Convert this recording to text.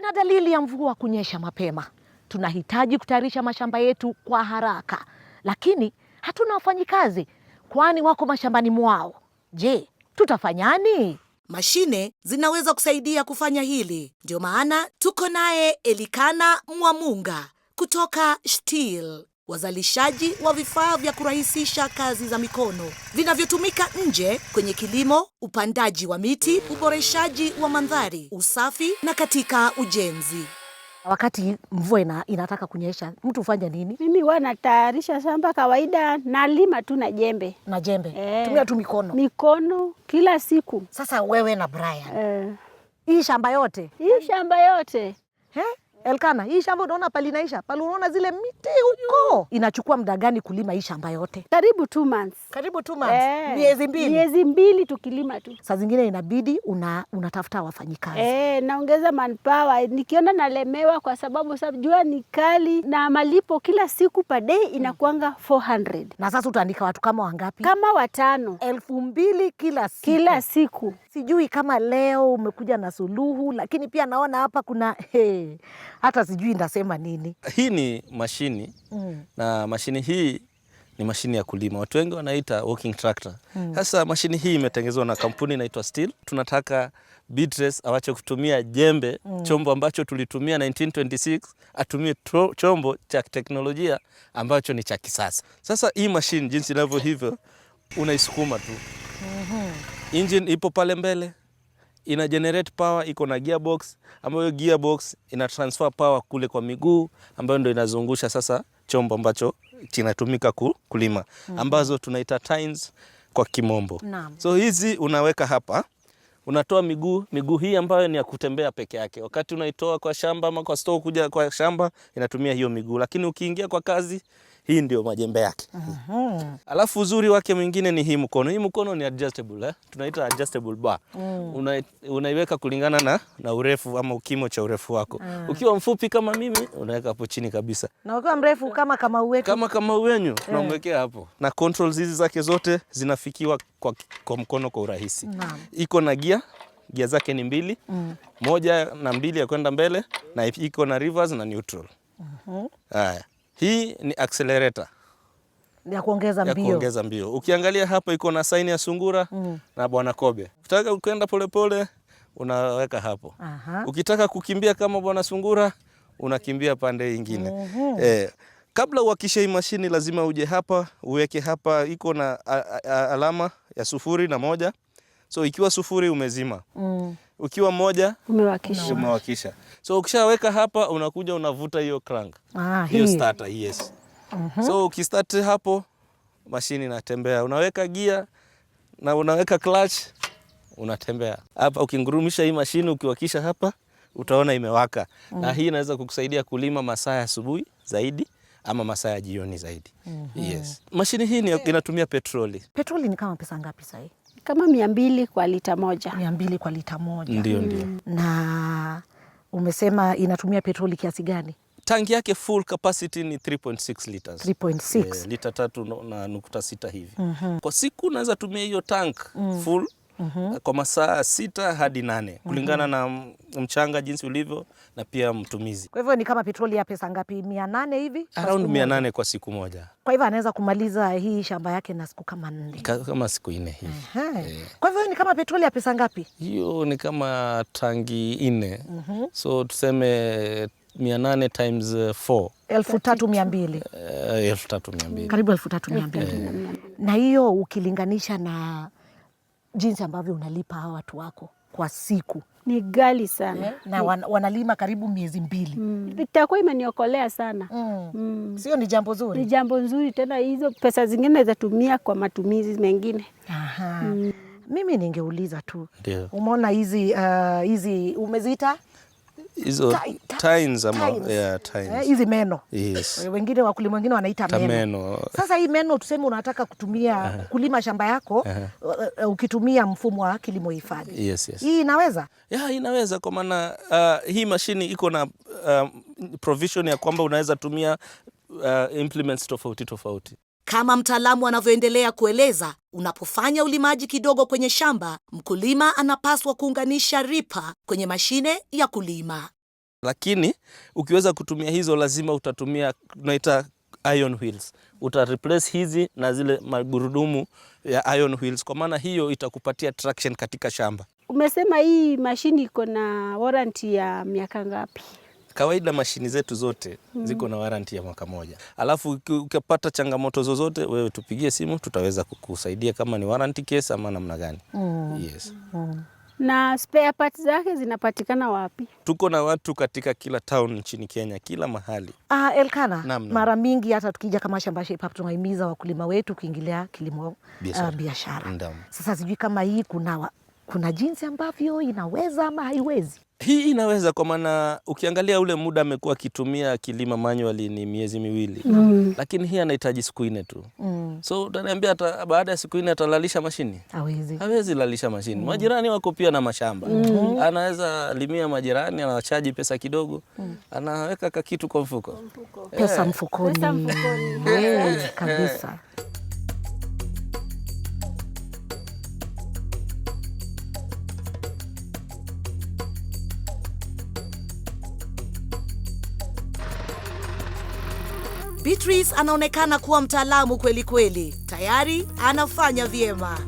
Kuna dalili ya mvua kunyesha mapema. Tunahitaji kutayarisha mashamba yetu kwa haraka, lakini hatuna wafanyikazi, kwani wako mashambani mwao. Je, tutafanyani? Mashine zinaweza kusaidia kufanya hili. Ndio maana tuko naye Elikana Mwamunga kutoka Stihl, wazalishaji wa vifaa vya kurahisisha kazi za mikono vinavyotumika nje kwenye kilimo, upandaji wa miti, uboreshaji wa mandhari, usafi na katika ujenzi. Wakati mvua inataka kunyesha, mtu hufanya nini? Mimi huwa natayarisha shamba kawaida, nalima tu na jembe. Na jembe? Eh. Tumia tu mikono. Mikono kila siku. Sasa wewe na Brian, hii shamba yote? Hii shamba yote. He? Elkana, hii shamba unaona pale inaisha, pale unaona zile miti huko. Inachukua muda gani kulima hii shamba yote? Karibu 2 months. Karibu 2 months. Eh. Miezi 2. Miezi 2 tukilima tu. Saa zingine inabidi unatafuta wafanyikazi. Eh, naongeza manpower nikiona nalemewa, kwa sababu jua ni kali na malipo kila siku per day inakuanga 400. Na sasa utaandika watu kama wangapi? Kama watano. 2,000 kila siku. Kila siku. Sijui kama leo umekuja na suluhu, lakini pia naona hapa kuna hey, hata sijui ndasema nini. Hii ni mashini na mashini hii ni mashini ya kulima, watu wengi wanaita walking tractor. Sasa mashini hii imetengenezwa na kampuni inaitwa Stihl. Tunataka Beatrice awache kutumia jembe, chombo ambacho tulitumia 1926, atumie chombo cha teknolojia ambacho ni cha kisasa. Sasa hii mashini jinsi inavyo hivyo, unaisukuma tu. Engine ipo pale mbele ina generate power, iko na gearbox ambayo gearbox ina transfer power kule kwa miguu ambayo ndio inazungusha sasa chombo ambacho kinatumika kulima ambazo tunaita tines kwa kimombo. So hizi unaweka hapa, unatoa miguu, miguu hii ambayo ni ya kutembea peke yake. Wakati unaitoa kwa shamba ama kwa store kuja kwa shamba inatumia hiyo miguu, lakini ukiingia kwa kazi hii ndio majembe yake. Alafu uzuri wake mwingine ni hii mkono. Hii mkono ni adjustable, eh? Tunaita adjustable bar. Unaiweka kulingana na urefu ama ukimo cha urefu wako. Ukiwa mfupi kama mimi unaweka hapo chini kabisa. Na ukiwa mrefu kama Kamau wetu? Kama wenyu unamwekea hapo. Na controls hizi zake zote zinafikiwa kwa mkono kwa urahisi. Iko na gia, gia zake ni mbili. Moja na mbili ya kwenda mbele na iko na reverse na neutral. Haya. Hii ni accelerator ya kuongeza ya mbio. Kuongeza mbio. Ukiangalia hapa iko na saini ya sungura na bwana kobe. Ukitaka kwenda polepole unaweka hapo. Ukitaka kukimbia kama bwana sungura unakimbia pande ingine. Eh, kabla uwakishe hii mashini lazima uje hapa uweke hapa, iko na alama ya sufuri na moja. So ikiwa sufuri umezima. Ukiwa moja Umewakisha. Umewakisha. So ukishaweka hapa unakuja unavuta hiyo crank. Hiyo Hii. Starter, yes. So ukistart hapo mashini inatembea, unaweka gia na unaweka clutch, unatembea. Hapa ukingurumisha hii mashini ukiwakisha hapa utaona imewaka. Na hii inaweza kukusaidia kulima masaa ya asubuhi zaidi ama masaa ya jioni zaidi. Yes. Mashini hii inatumia petroli. Petroli ni kama pesa ngapi sahii? Kama 200 kwa lita moja. 200 kwa lita moja. Ndio. Na umesema inatumia petroli kiasi gani? Tanki yake full capacity ni 3.6 liters. 3.6. Eh, lita tatu na nukta sita hivi. Kwa siku unaweza tumia hiyo tank full kwa masaa 6 hadi 8 kulingana na mchanga jinsi ulivyo na pia mtumizi. Kwa hivyo ni kama petroli ya pesa ngapi? 800 hivi? Kwa Around siku mia moja? nane kwa siku moja. Kwa hivyo anaweza kumaliza hii shamba yake na siku kama 4. Kama siku 4 hivi. Ehe. Kwa hivyo ni kama petroli ya pesa ngapi? Hiyo ni kama tangi 4. So tuseme 800 times 4. 3,200. 3,200. Karibu 3,200. Na hiyo ukilinganisha na jinsi ambavyo unalipa hawa watu wako kwa siku Ni ghali sana. Na wanalima karibu miezi 2. Itakuwa imeniokolea sana. Sio ni jambo zuri? Ni jambo nzuri tena, hizo pesa zingine naweza tumia kwa matumizi mengine. Aha. Mimi ningeuliza tu. Ndio. Umeona hizi umeziita Hizo tines ama tines. Yeah, tines. Eh, hizi meno. Yes. Wengine wakulima wengine wanaita meno. Meno. Sasa hii meno tuseme unataka kutumia kulima shamba yako ukitumia mfumo wa kilimo hifadhi. Yes. Hii inaweza? Yeah, inaweza kwa maana hii mashini iko na provision ya kwamba unaweza tumia implements tofauti tofauti. Kama mtaalamu anavyoendelea kueleza, unapofanya ulimaji kidogo kwenye shamba, mkulima anapaswa kuunganisha ripper kwenye mashine ya kulima. Lakini ukiweza kutumia hizo lazima utatumia tunaita iron wheels. Uta replace hizi na zile magurudumu ya iron wheels, kwa maana hiyo itakupatia traction katika shamba. Umesema hii mashini iko na warranty ya miaka ngapi? Kawaida mashini zetu zote ziko na warranty ya mwaka moja. Alafu ukipata changamoto zozote, wewe tupigie simu, tutaweza kukusaidia kama ni warranty case ama namna gani. Yes. Na spare parts zake zinapatikana wapi? Tuko na watu katika kila town nchini Kenya, kila mahali. Elkana, Naam, naam. mara mingi hata tukija kama Shamba Shape Up tunahimiza wakulima wetu kuingilia kilimo Biashara. biashara. Naam. Sasa sijui kama hii kuna jinsi ambavyo inaweza ama haiwezi. Hii inaweza, kwa maana ukiangalia ule muda amekuwa akitumia akilima manually ni miezi 2 lakini hii anahitaji siku 4 tu. So utaniambia hata baada ya siku 4 atalalisha mashini? Hawezi. Hawezi lalisha mashini. Majirani wako pia na mashamba. Anaweza limia majirani, anawachaji pesa kidogo, anaweka kakitu kwa mfuko. Pesa mfukoni. Pesa mfukoni. Kabisa. Beatrice anaonekana kuwa mtaalamu kweli kweli, tayari anafanya vyema.